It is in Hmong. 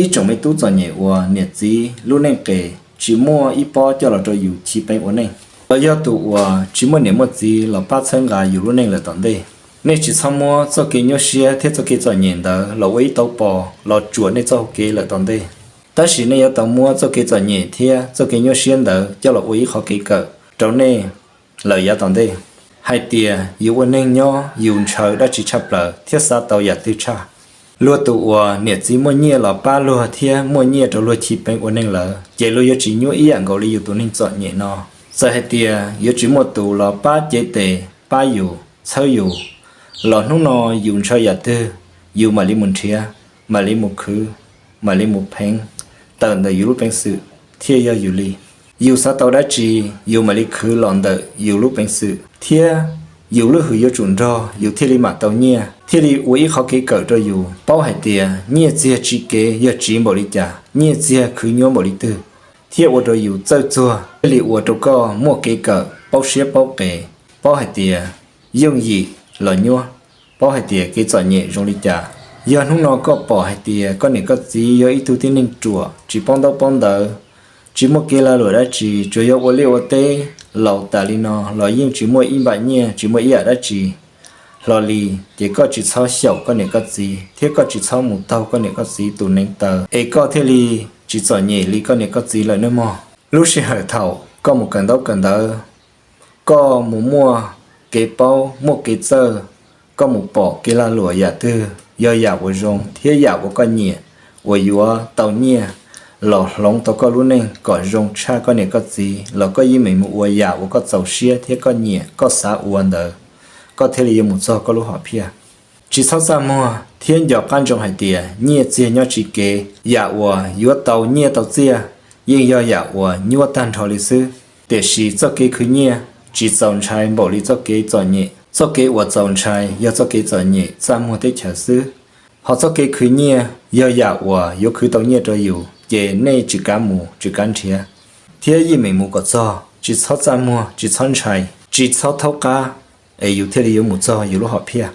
Ib tsoom me tub txom nyem uas niam txiv lub neej qes tsis muaj ib pob coj los rau yus chiv peev ua neej, los yog tus uas tsis muaj niam muaj txiv los pab txhawb nqa yus lub neej lawm tom ntej. Nej tsis txhob muab txoj kev nyuaj siab thiab txoj kev txom nyem ntawd los ua ib tauv pos los tsuam nej txoj hau kev lawm tom ntej. Tab sis nej yuav tau muab txoj kev txom nyem thiab txoj kev nyuaj siab ntawd coj los ua ib qhov kev kawm rau nej lawm yav tom ntej, hais tias yus ua neeg nyob yus ntshaw dab tsi tshaj plaws thiab xav tau yam twg tshaj. Luag tus uas niam txiv muaj nyiaj los pab luag thiab muaj nyiaj rau luag chiv peev ua neej lawm, ces luag yuav tsis nyuaj ib yam nkaus li yus tus neeg txom nyem no. Txawm hais tias yuav tsis muaj tus los pab cev tes pab yus txhawb yus, los hnub no yus ntshaw yam twg, yus mam li mus nrhiav, mam li mus khwv, mam li mus pheev tawm ntawm yus lub peev xwm thiaj yog yus li. Yus xav tau dab tsi, yus mam li khwv los ntawm yus lub peev xwm thiab yus lub hwm yuav tsum nrog yus thiaj li mam tau nyiaj, thiaj li ua ib qhov kev kawm rau yus paub hais tias nyiaj txiag tsiv kev yog tsiv npaum li cas, nyiaj txiag khwv nyuab npaum li twg, thiab ua rau yus txawj txuag thiaj li ua rau koj muaj kev kawm, paub siab paub qes, paub hais tias yooj yim los nyuab, paub hais tias kev txom nyem zoo li cas. Yog hnub no koj pom hais tias koj niam koj txiv yog ib tug tib neeg ruam tsis paub ntaub paub ntawv, tsis muaj kev lag luam dab tsi, tsuas yog ua liaj ua teb laus tas li no los yeej tsis muaj ib npam nyiaj tsis muaj ib yam dab tsi hlo li, ces koj tsis txhob xyaum koj niam koj txiv thiab koj tsis txhob mus taug koj niam koj txiv tus neev taw es koj thiaj li tsis txom nyem li koj niam koj txiv lawm nawb mog. Lub sij hawm thaum koj mus kawm ntaub kawm ntawv, koj mus muaj kev paub muaj kev txawj, koj mus pom kev lag luam yam twg yog yam uas zoo thiab yam uas koj nyiam uas yuav tau nyiaj los hloov tau koj lub neej kom zoo tshaj koj niam koj txiv los koj yeej meem mus ua yam uas koj txaus siab thiab koj nyiam koj xav ua ntawd, koj thiaj li yuav mus txog koj lub hom phiaj. Tsis txhob txaj muag thiab nco qab ntsoov hais tias nyiaj txiag nyob tsiv kev, yam uas yuav tau nyiaj tau txiaj yeej yog yam uas nyuaj tag nrho li xwb. Tiam sis txoj kev khwv nyiaj tsis txaus ntshai npaum li txoj kev txom nyem. Txoj kev uas txaus ntshai yog txoj kev txom nyem txaj muag teb chaws xwb. Ho txoj kev khwv nyiaj yog yam uas yuav khwv tau nyiaj rau yus, ces nej tsis kav mus tsis kav nrhiav thiab yeej meem mus kom txog, tsis txhob txaj muag tsis txhob ntshai tsis txhob thaub qab, es yus thiaj li yuav mus txog yus lub hom phiaj.